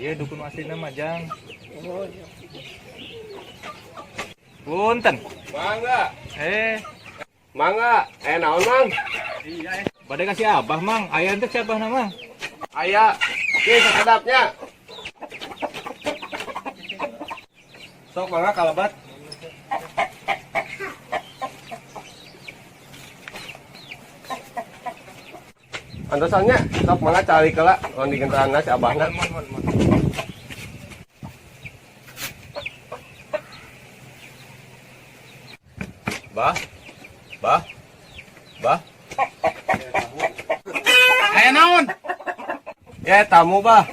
Iya dukun aslina mah Jang. Oh iya. Punten. Mangga, Eh, mangga. Eh naon Mang? iya eh. Bade kasih Abah Mang, aya teh siapa nama? Aya. Ki sakedapnya. Sok mangga kalabat. Antosannya sok mangga cari kela lamun digenteranna si Abahna. Mohon, mohon, mohon. Bah. Bah. Bah. Aya naon? Ya tamu bah.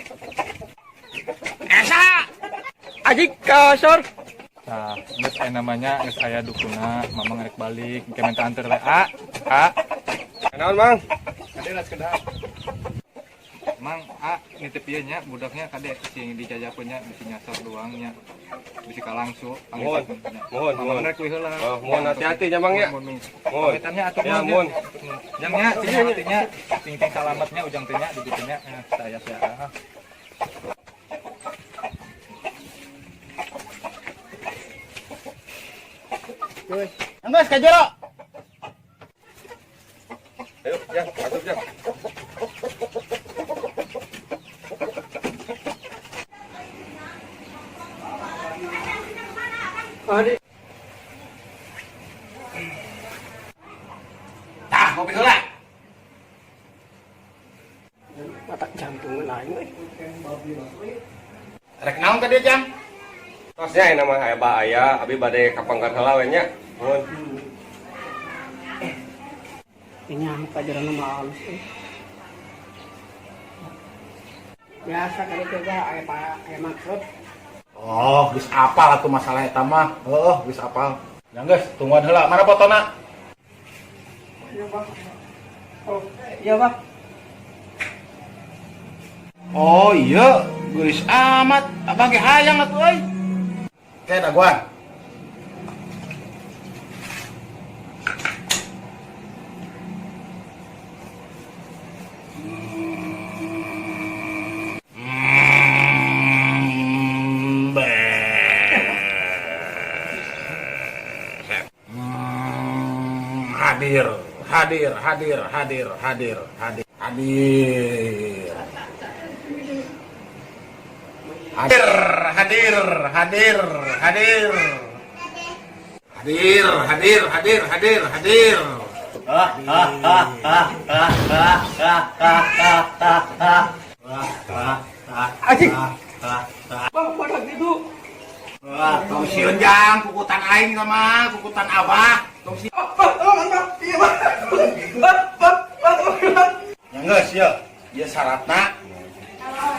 Esa. Aji kasor. Nah, geus aya namanya, geus aya dukuna, mamang rek balik, engke minta anter we. A, A. Naon Mang? Kade lah sekedap. Mang, A, nitip ieu nya budaknya kade sing dijajakeun nya bisi nyasar doang nya. Bisi kalangsu. Mohon, mohon, Mamang mohon. rek we heula. Oh, mohon hati-hati nya Mang ya. Mohon, mohon. Mohon. Pamitannya atuh Ya, mohon. mohon. Jang nya, sing hatinya, sing ting salametnya ujang teh nya di ditu nya. Eh, saya saya. Enggeus ka jero. Ayo, Jang, asup Jang. Adi. Tah, ngopi heula. Mata jantung lain euy. Rek naon ka dieu, Jang? Tosnya aya nama aya bah aya, abi bade ka pangkar heula we nya. Mohon. Ini pajaran mah halus euy. Biasa kali teh bah aya aya maksud. Oh, geus apal atuh masalah eta mah. Heeh, geus apal. Ya geus, tungguan heula. Mana fotona? Iya bah. Oh, iya bah. Oh iya, geulis amat. Abang ge hayang atuh euy. Oke, daguan. Hadir, hadir, hadir, hadir, hadir, hadir, hadir. Hadir, hadir, hadir, hadir. Hadir, hadir, hadir, hadir, hadir. Aji. Bah, pada gitu. Wah, tong sieun jang, kukutan aing sama kukutan abah. Tong sieun. Oh, bah, tolong bah. Iya bah. Bah, bah, bah, bah. Ya geus ye, ieu syaratna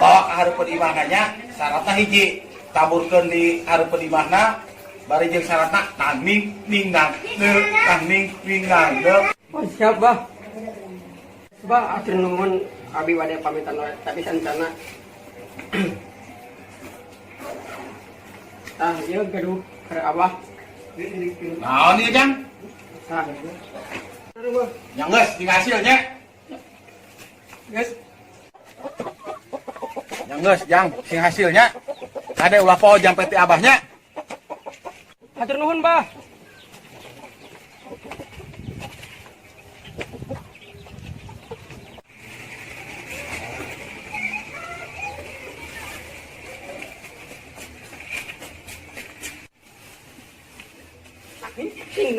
bawa ka hareupeun imahna nya, syaratna hiji, taburkeun di hareupeun imahna bari jeung syaratna tangning ning nang ne tangning ning nang ne. Oh, siap bah. Bah, atur nuhun abi bade pamitan wae tapi sancana. Tah, ieu gaduh keur abah. Naon ieu Jang? Tah. Aduh, bah. Ya geus dikasil nya. Guys, Ya geus Jang, sing hasilnya. Kade ulah poho jang peti abahnya. Hatur nuhun bah.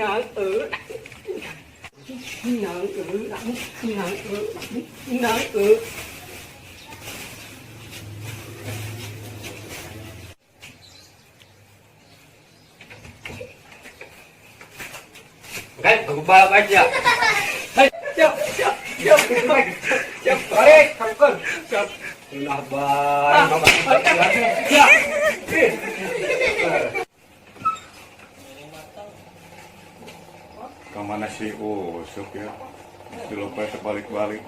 Nang ở nang ở nang ở nang ở. Kan aku balap aja. Siap, siap, siap, siap, Balik, kampung. siap. Nah, bye. Siap. Kemana si Usup ya? Mesti lupa balik-balik.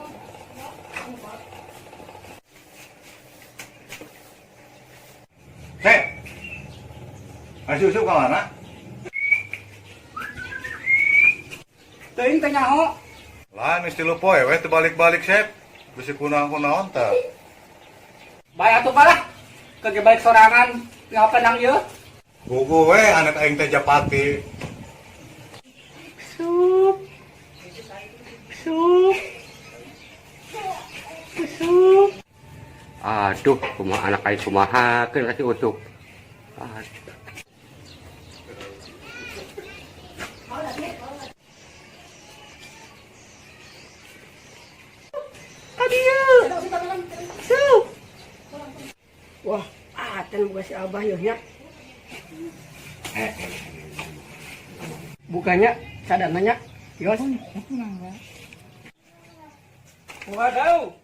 Hei, si Usup kemana? Teuing teh nyaho. Lah, mesti lupa ya, we balik-balik sep. Bisi kunaon-kunaon tah. Bae atuh balah. Kage balik sorangan, ngapa nang ieu? Gugu we anak aing teh Japati. Sup. Sup. Sup. Aduh, kumaha anak aing kumaha keun ka si Usup. Aduh. Kadieu. Sup. Wah, aten buka si Abah yeuh nya. Bukannya sadananya, yos. Waduh.